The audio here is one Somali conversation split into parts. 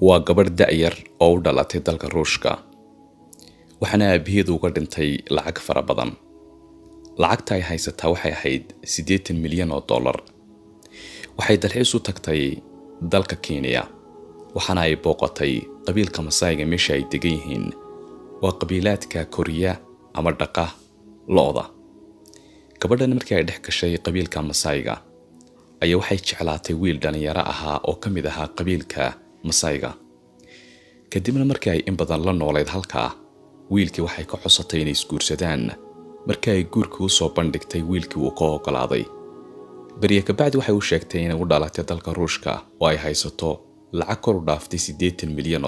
Waa gabadh da'yar oo u dhalatay dalka Ruushka, waxaana aabaheedu uga dhintay lacag fara badan. Lacagta ay haysataa waxay ahayd $80 milyan. Waxay dalxiis u tagtay dalka Kenya, waxaana ay booqatay qabiilka Masayga meesha ay degan yihiin. Waa qabiilaadka koriya ama dhaqa lo'da. Gabadhan markii ay dhex gashay qabiilka Masayga ayaa waxay jeclaatay wiil dhalinyaro ahaa oo ka mid ahaa qabiilka Masayga. Kadibna markii ay in badan la noolayd halkaa, wiilkii waxay ka codsatay inay isguursadaan. Markii ay guurkii u soo bandhigtay, wiilkii wuu ka ogolaaday. Berye kabacdi waxay u sheegtay inay u dhalatay dalka Ruushka oo ay haysato lacag kor u dhaaftay $80 milyan.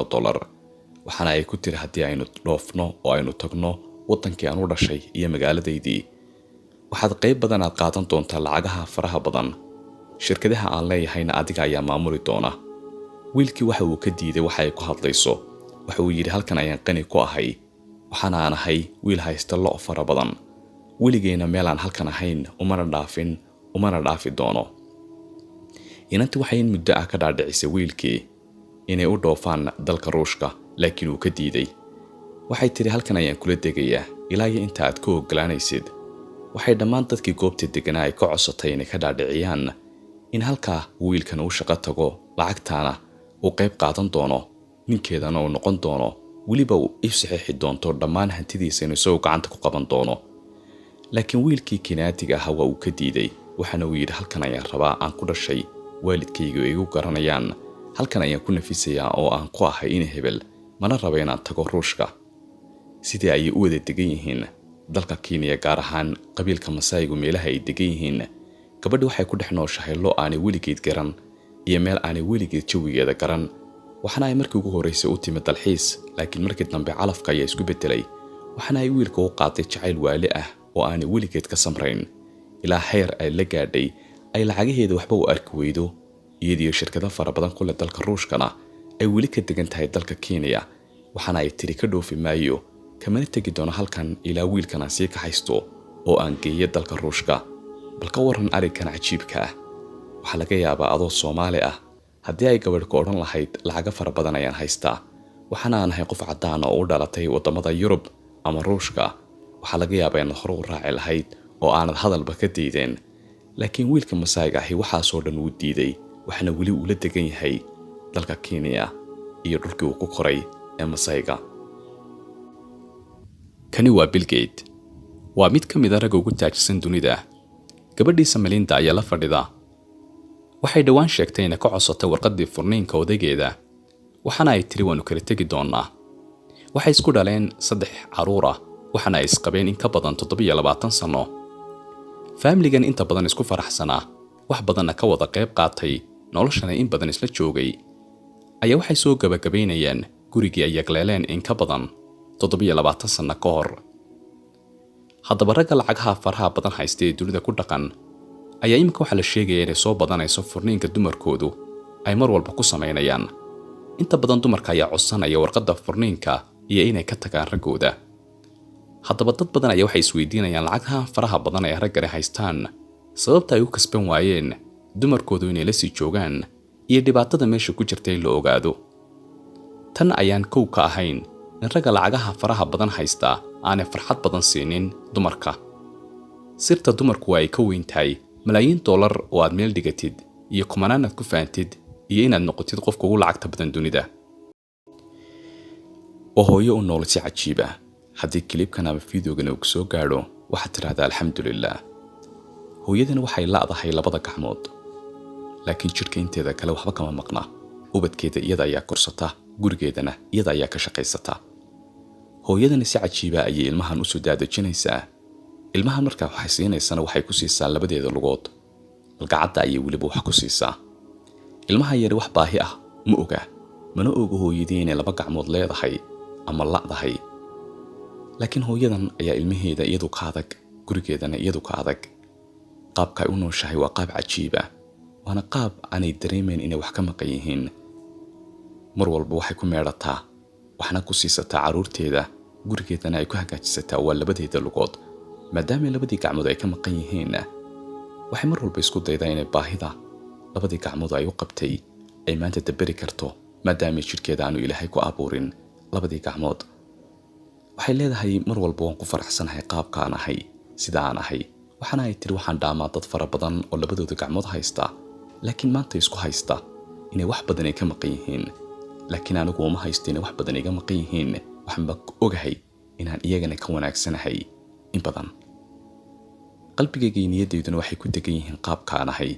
Waxaana ay ku tiri, "Haddii aynu dhoofno oo aynu tagno waddankii aan u dhashay iyo magaaladaydii, waxaad qayb badan aad qaadan doontaa lacagaha faraha badan, shirkadaha aan leeyahayna adiga ayaa maamuli doona." Wiilkii waxa uu ka diiday waxa ay ku hadlayso. Waxa uu yidhi, "Halkan ayaan qani ku ahay, waxaana aan ahay wiil haysta lo' fara badan. Weligeyna meelaan halkan ahayn umana dhaafin, umana dhaafi doono." Inanti waxay in muddo ah ka dhaadhicisay wiilkii inay u dhoofaan dalka Ruushka, laakiin uu ka diiday. Waxay tidhi, "Halkan ayaan kula degayaa ilaa iyo inta aad ka ogolaanaysid." Waxay dhammaan dadkii goobta deganaa ay ka codsatay inay ka dhaadhiciyaan in halkaa wiilkan uu shaqo tago, lacagtaana uu qayb qaadan doono, ninkeedana uu noqon doono, weliba uu u saxiixi doonto dhammaan hantidiisa inuu isagoo gacanta ku qaban doono. Laakiin wiilkii Kenyaatiga ahaa waa uu ka diiday, waxaana uu yidhi, "Halkan ayaan rabaa aan ku dhashay, waalidkaygu ay igu garanayaan. Halkan ayaan ku nafisayaa oo aan ku ahay ina hebel, mana raba inaan tago Ruushka." Sidii ayay u wada degan yihiin dalka Kenya, gaar ahaan qabiilka Masaayigu meelaha ay degan yihiin. Gabadhi waxay ku dhex nooshahay lo aanay weligeed garan iyo meel aanay weligeed jawigeeda garan. Waxaana ay markii ugu horraysay u timid dalxiis, laakiin markii dambe calafka ayaa isku beddelay, waxaana ay wiilka u qaaday jacayl waali ah oo aanay weligeed ka samrayn, ilaa heer ay la gaadhay ay lacagaheeda waxba u arki weydo, iyadiyo shirkado fara badan ku leh dalka Ruushkana ay weli ka degan tahay dalka Kenya. Waxaana ay tiri, "Ka dhoofi maayo, kamana tegi doono halkan ilaa wiilkan aan sii kaxaysto oo aan geeyo dalka Ruushka." Bal ka waran arrinkan cajiibka ah? Waxaa laga yaabaa adoo Soomaali ah, haddii ay gabadh ku odhan lahayd, "Lacago fara badan ayaan haystaa, waxaana aan ahay qof caddaan oo u dhalatay waddamada Yurub ama Ruushka," waxaa laga yaabaa inaad hore u raaci lahayd oo aanad hadalba ka diideen. Laakiin wiilka Masaayiga ahi waxaasoo dhan wuu diiday, waxaana weli uu la degan yahay dalka Kenya iyo dhulkii uu ku koray ee Masayga. Kani waa Bill Gates, waa mid ka mid a ragga ugu taajirsan dunida. Gabadhiisa Melinda ayaa la fadhida. Waxay dhowaan sheegtay inay ka codsatay warqaddii furniinka odaygeeda, waxaana ay tiri, "Waannu kala tegi doonnaa." Waxay isku dhaleen saddex carruur ah, waxaana ay isqabeen in ka badan 27 sanno. Faamiligan inta badan isku faraxsanaa, wax badanna ka wada qayb qaatay noloshana, in badan isla joogay, ayaa waxay soo gabagabaynayaan gurigii ay yagleeleen in ka badan 27 sanno ka hor. Haddaba, ragga lacagaha faraha badan haysta ee dunida ku dhaqan ayaa iminka waxaa la sheegaya inay soo badanayso furniinka dumarkoodu ay mar walba ku samaynayaan. Inta badan dumarka ayaa codsanaya warqadda furniinka iyo inay ka tagaan raggooda. Haddaba, dad badan ayaa waxay isweydiinayaan lacagaha faraha badan ee raggani haystaan sababta ay u kasban waayeen dumarkoodu inay la sii joogaan iyo dhibaatada meesha ku jirta in la ogaado. Tan ayaan kow ka ahayn in ragga lacagaha faraha badan haystaa aanay farxad badan siinin dumarka. Sirta dumarku waa ay ka weyn tahay malaayiin dollar oo aad meel dhigatid iyo kumanaan aad ku faantid iyo inaad noqotid qofka ugu lacagta badan dunida. Waa hooyo u nool si cajiib ah. Haddii clipkan ama videogan uu soo gaadho, waxaad tidhahdaa, "Alxamdulilah." Hooyadan waxay la'dahay labada gacmood, laakiin jidhka inteeda kale waxba kama maqna. Ubadkeeda iyada ayaa korsata, gurigeedana iyada ayaa ka shaqaysata. Hooyadani si cajiiba ayay ilmahan usoo daadejinaysaa. Ilmahan markaa waxay siinaysana waxay ku siisaa labadeeda lugood, balgacadda ayay weliba wax ku siisaa. Ilmaha yari wax baahi ah ma oga, mana oga hooyadii inay laba gacmood leedahay ama la'dahay. Laakiin hooyadan ayaa ilmaheeda iyadu ka adag, gurigeedana iyadu ka adag. Qaabka ay u nooshahay waa qaab cajiib ah, waana qaab aanay dareemayn inay wax ka maqan yihiin. Mar walba waxay ku meedhataa, waxna ku siisataa carruurteeda, gurigeedana ay ku hagaajisataa waa labadeeda lugood. Maadaama labadii gacmood ay ka maqan yihiin, waxay mar walba isku daydaa inay baahida labadii gacmood ay u qabtay ay maanta daberi karto. Maadaama jidhkeeda aanu Ilaahay ku abuurin labadii gacmood. Waxay leedahay, mar walba waan ku faraxsanahay qaabka aan ahay, sida aan ahay. Waxaana ay tiri, waxaan dhaamaa dad fara badan oo labadooda gacmood haysta, laakiin maanta isku haysta inay wax badan ay ka maqan yihiin. Laakiin anigu uma haysto inay wax badan iga maqan yihiin. Waxaanba ogahay inaan iyagana ka wanaagsanahay in badan. Qalbigayga iyo niyaddayduna waxay ku degan yihiin qaabka aan ahay.